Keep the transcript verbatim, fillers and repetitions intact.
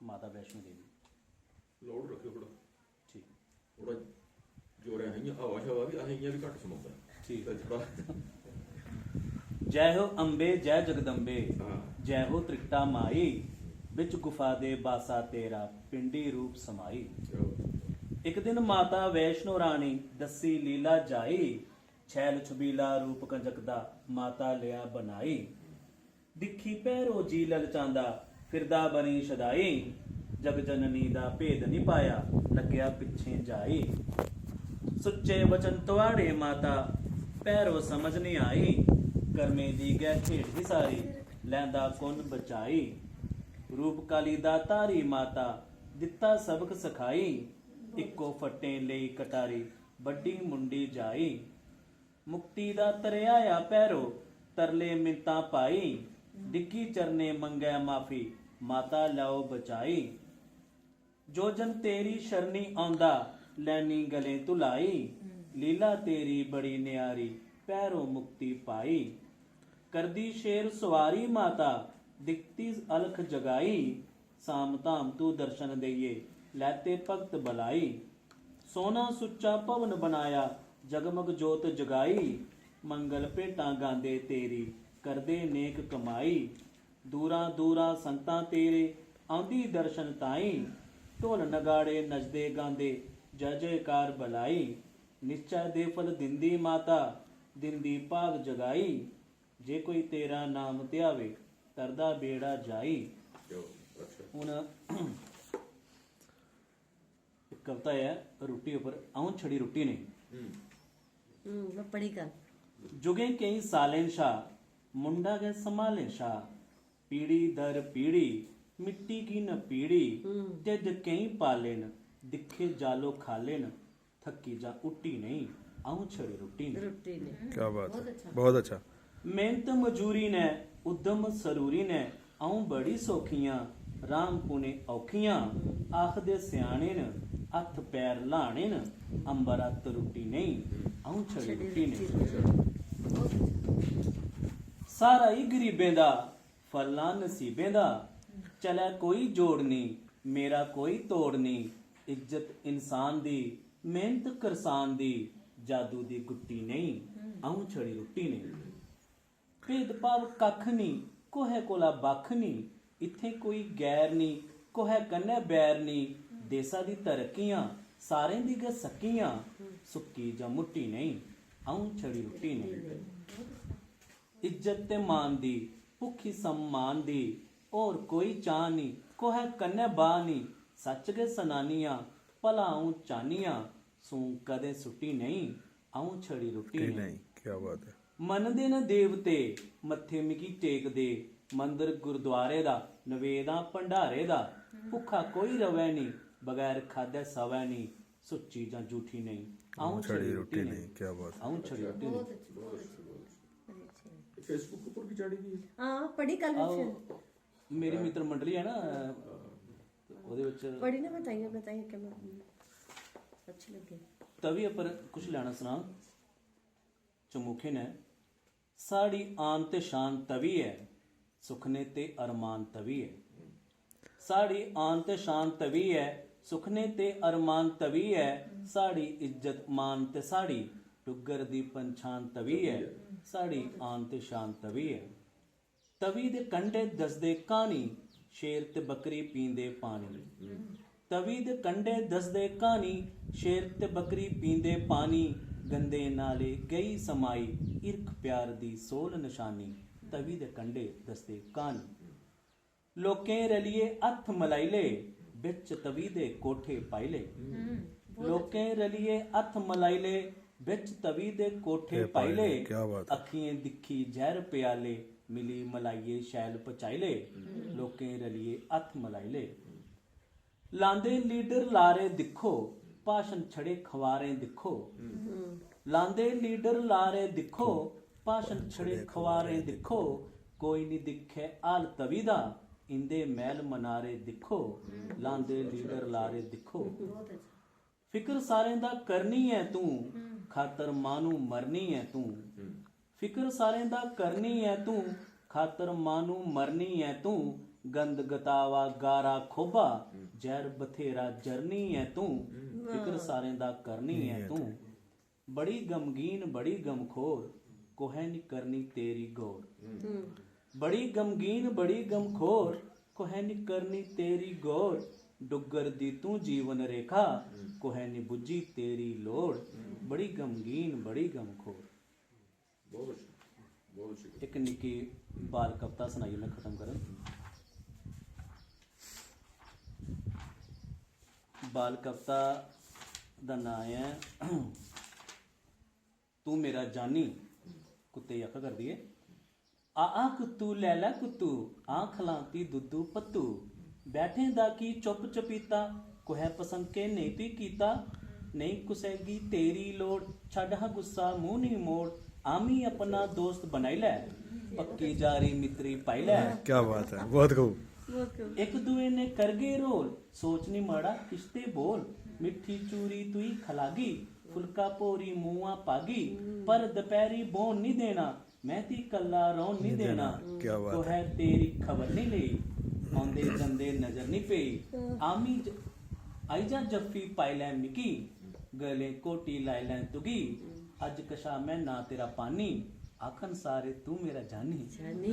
माता Vaishno Devi. Loud रक्खेओ थोड़ा। ठीक। थोड़ा जोरें असें इ'यां हवा शवा बी असें इ'यां बी घट्ट सनोंदा ऐ। ठीक। ते थोड़ा जय हो अम्बे जय जगदम्बे, हां। जय हो त्रिकटा माई, बिच गुफा दे बासा तेरा पिंडी रूप समाई। चलो। एक दिन माता वैष्णो रानी दस्सी लीला जाई, छैल छबीला रूप कंजक दा माता लेआ बनाई। दिक्खी भैरो जी ललचांदा फिरदा बनी शदाई, जग जननी दा भेद निं पाया लग्गेआ पिच्छें जाई। सुच्चे वचन थुआड़े माता भैरो समझ निं आई, कर्में दी गै खेड ही सारी लैंदा कु'न बचाई। रूप काली दा धारी माता दित्ता सबक सखाई, इक्को फट्टें लेई कटारी बड्डी मुंडी जाई। मुक्ति दा तरेआया भैरो तरले मिन्तां पाई, डिग्गी चरने मंगै माफी माता लैओ बचाई। जो जन तेरी शरणी औंदा लैनी गलें धुलाई, लीला तेरी बड़ी न्यारी भैरो मुक्ति पाई। करदी शेर सुआरी माता दिखती अलख जगाई, साम धाम तू दर्शन देइये लैते भक्त बलाई। सोना सुच्चा भवन बनाया जगमग जोत जगाई, मंगल भेटां गांदे तेरी करदे नेक कमाई। दूरां दूरां संगतां तेरे औंदी दर्शन ताई, ढोल नगाड़े नचदे गांदे जय जयकार बलाई। निश्चय दे फल दिंदी माता दिंदी भाग जगाई, जे कोई तेरा नाम ध्यावे तरदा बेड़ा जाई। चलो, अच्छा। हून इक कविता ऐ रुट्टी उप्पर, अ'ऊं छड़ी रुट्टी नेईं। हम्म। हम्म, में पढ़ी गल्ल। जुगें केईं सालें शा मुंडा गै सम्हालें शा, पीढ़ी दर पीढ़ी मिट्टी गी न पीढ़ी, ढिड्ड केईं पाले न, दिक्खे जालो खाले न, थक्की जां हुट्टी नेईं, अ'ऊं छड़ी रुट्टी नेईं। रुट्टी नेईं। क्या बात है, बहुत अच्छा। मेहनत मजूरी ने उद्दम सरूरी ने, अ'ऊं बड़ी सौखी आं, राम पुने औखी आं। आखदे स्याने न हत्थ पैर ल्हाने न, अंबर अत्त रुट्टी नेईं, अ'ऊं छड़ी रुट्टी नेईं। सारा ही गरीबें दा फलना नसीबें दा, चलै कोई जोड़ निं, मेरा कोई तोड़ निं। इज्जत इंसान दी, मेहनत करसान दी, जादू दी गुट्टी नेईं, अ'ऊं छड़ी रुट्टी नेईं। भेदभाव कक्ख निं, कुहै कोला बक्ख निं, इत्थें कोई गैर निं, कुहै कन्नै बैर निं। देसा दी तरक्कियां, सारें दी गै सक्कियां, सुक्की जां मुट्टी नेईं, अ'ऊं छड़ी रुट्टी नेईं। इज्जत ते मान दी, भुक्खी सम्मान दी, होर कोई चाह् निं, कुहै कन्नै बाह् निं, सच्च गै सनानी आं, भला अ'ऊं चाह्न्नी आं, सूं कदें सुट्टी नेईं, अ'ऊं छड़ी रुट्टी नेईं। नहीं, क्या बात है। मनदे न देवते मत्थे मिगी टेकदे, मंदर गुरुद्वारे दा, नवेदां भंडारे दा। भुक्खा कोई रवै निं, बगैर खाद्धै सवै निं, सुच्ची जां झूठी नेईं, अ'ऊं छड़ी रुट्टी नेईं। क्या बात है। अ'ऊं छड़ी रुट्टी नेईं। फेसबुक उप्पर भी चाढ़ी दी है। हां, पढ़ी कल। आओ, मेरी मित्र मंडली है ना, ओह्दे बिच पढ़ी ना, बताइए, बताइए क्या मैं, अच्छी लगी। तवी उप्पर कुछ लैना सनां। चमुखे ने, साढ़ी आन ते शान तवी ऐ, सुखने ते अरमान तवी ऐ। साढ़ी आन ते शान तवी ऐ, सुखने ते अरमान तवी ऐ। साढ़ी इज्जत मान ते साढ़ी डुग्गर दी पंछान तवी ऐ। साढ़ी आन ते शान तवी ऐ। तवी दे कंढे दसदे क्हानी, शेर ते बकरी पींदे पानी। तवी दे कंढे दसदे क्हानी, शेर ते बकरी पींदे पानी। गंदे नाले गई समाई, हिरख प्यार दी सोल नशानी। तवी दे कंढे दसदे क्हानी। लोकें रलियै हत्थ मलाई ले, बिच तवी दे कोठे पाई ले। लोकें रलियै हत्थ मलाई ले, बिच तवी दे कोठे ये पाई पाई ले। ले, क्या बात है। अक्खियें दिक्खी जैह्र प्याले, मिली मलाइयै शैल पचाई ले। लोकें रलियै हत्थ मलाई ले। लांदे लीडर लारे दिक्खो, भाशन छड़े खवारें दिक्खो। लांदे लीडर लारे दिक्खो, भाशन छड़े खवारें दिक्खो। कोई निं दिक्खै हाल तवी दा, इंदे मैह्ल मनारे दिक्खो। लांदे लीडर लारे दिक्खो। फिकर सारें दा करनी ऐ तूं, खातर माह्नू मरनी ऐ तूं। फिकर सारें दा करनी ऐ तूं, खातर माह्नू मरनी ऐ तूं। गंद गतावा गारा खोबा, जैह्र बथेरा जरनी ऐ तूं, फिकर सारें दा करनी ऐ तूं। बड़ी गमगीन बड़ी गमखोर, कोहै निं करनी तेरी गौर। बड़ी गमगीन बड़ी गमखोर, कोहै निं करनी तेरी गौर। डुग्गर दी तूं जीवन रेखा, कोहै निं बुज्झी तेरी लोड़। बड़ी गमगीन बड़ी गमखोर। बहुत अच्छा, बहुत अच्छा। इक निक्की बाल कविता सनाइयै में खत्म करङ। बाल कविता दा नांऽ ऐ तू मेरा जानी। कुत्ते गी आखा करदी ऐ, आ आ कुत्तू, लै लै कुत्तू, आ खलांती दुद्धू पत्तू। बैठें दा की चुप चपीता, कुहै पसंके नेईं तुई कीता। नेईं कुसै गी तेरी लोड़, छड्ड हा गुस्सा, मूंह निं मोड़। आमी अपना दोस्त बनाई लै, पक्की जारी मित्तरी पाई लै। क्या बात है, बहुत खूब। बहुत खूब। इक दुए ने करगे रोल, सोच निं माड़ा किश ते बोल। मिट्ठी चूरी तुई खलागी, फुलका भोरी मुंहा पागी। पर दपैह्री बौह्न निं देना, में ती कल्ला रौह्न निं देना। क्या बात है। कोहै तेरी खबर निं लेई, औंदे जंदे नजर निं पेई। आमी ज-, आई जा जफ्फी पाई लै मिगी, गले घोटी लाई लै तुगी। अज्ज कशा में नांऽ तेरा पानी, आखन सारे तू मेरा जानी। जानी।